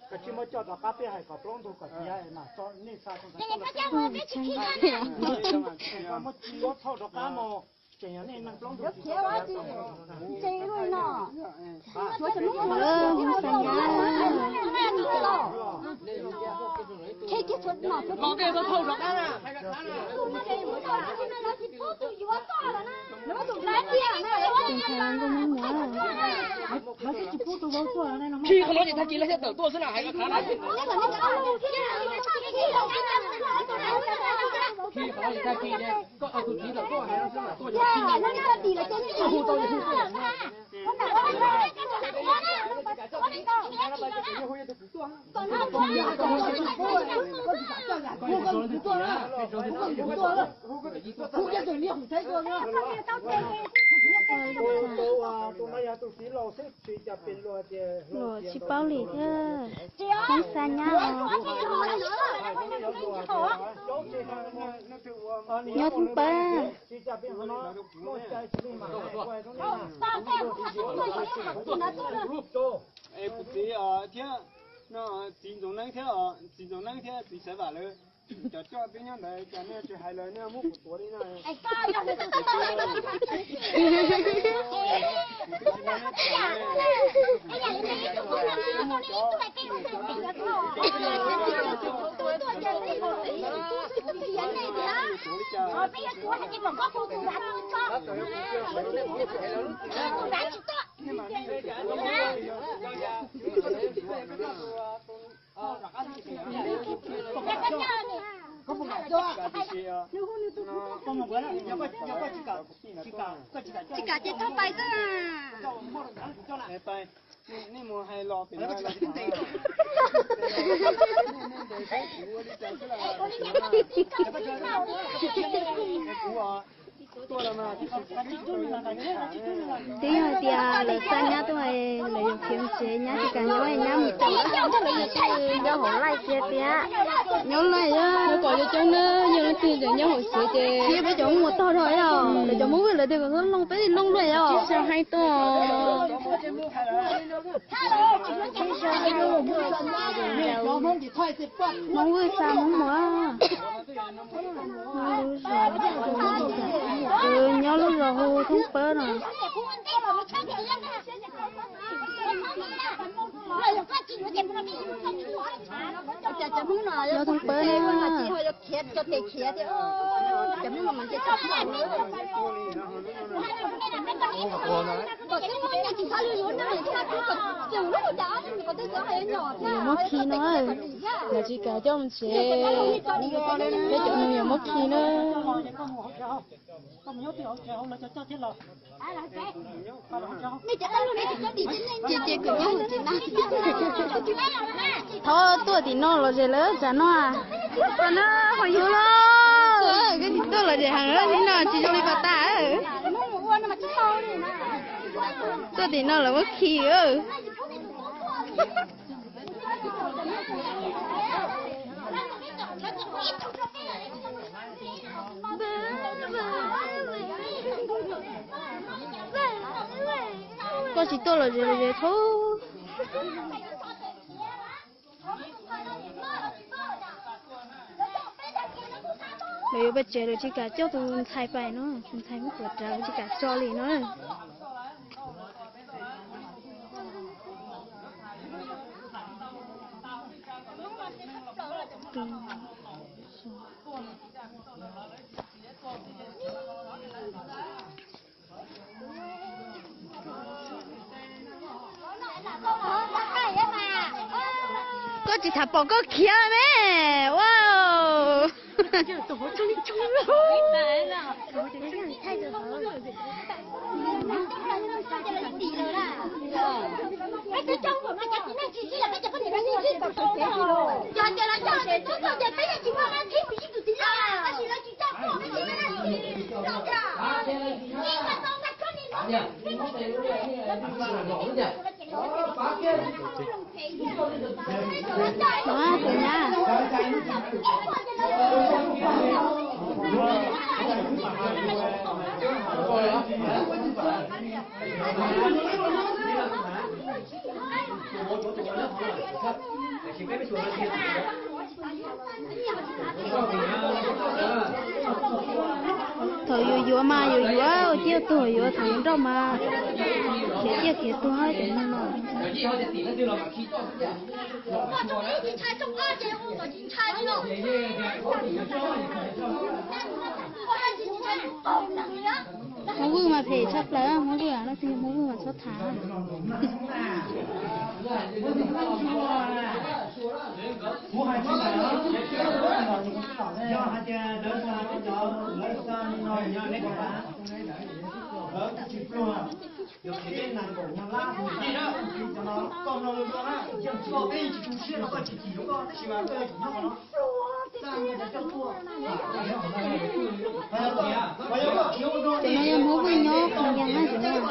Koj tsis muab coj rov qab peb hais kom plaub ntug kom tiav mas nej xa muab tsis muab txhauj rov qab mas tseem yog nej neeg plaub ntug. Khi qhov no ces tag kis lawv thiaj tawm tuaj xwb na, hais rau qhov na. Khi qhov no ces tag kis, koj tus txiv tawm tuaj hais no xwb na, tuaj hu tau hu xwb. Tus no yog tus txiv laus xwb, tsis cas pes luag tias luag tias luag tias. Hoob xa nyab os. Nyob thoob pawg. Kuv txiv thiab, txiv Ntxoov Neeb thiab, txiv Ntxoov Neeb thiab txiv Xaiv Vam lawv cov coj twb nyob ntawd, cas nej tsis hais lawv, nej muab kuv tuav li no. Tsis kam ces txhob pais xwb. Nej mus hais los pem no los. Kuv twb yog hais tias lawv xa nyab tuaj, lawv yuav khiav mus tsev, nyab tsis kam nyob, nyab mus tsev. Nyob hauv laij kiag tiag. Nyob laij os, pom coob coob na, yog leej twg tseem nyob hauv tsev ces peb cov Hmoob ua tog dhau os, lawv cov Hmoob Vwj lawv tias kom looj peb looj luaj os. Tsis tshua hais tuaj. Hmoob Vwj xa Hmoob Muas. Nyob lub zos hu Thoob Pawb no. Nyob Thoob Pawb na. Yuav muab khi no, lawv tsis kam coj mus tsev. Peb cov no yuav muab khi na. Ces ces kuv nyob hauv tsev na. Thov tuaj tim no los ze lawm tsam no. Tsam no ho yuav los. Koj tsis tuaj los ze heev li no tsis zoo li pas tas. Tuaj tim no lawv muab khi. Koj tsis tuaj los ze los ze thaub. Lawv yuav pais tsev lawv tsis kam coj tus ntxhais pais no, tus ntxhais muab tuav rawv tsis kam tso li no. Koj tsis tham pom koj khiav me. Wow. Thaum yus yuav mas yus yuav ua ciaj tuag, yuav thaum yuav nrauj mas khiav ciaj khiav tuag cov neeg no. Hmoob Vwj mas phem tshaj plaws, Hmoob Vwj no tsis yog Hmoob Vwj mas txhob tham. Cov no yog Hmoob Vwj nyob Phas Nyas na cov no.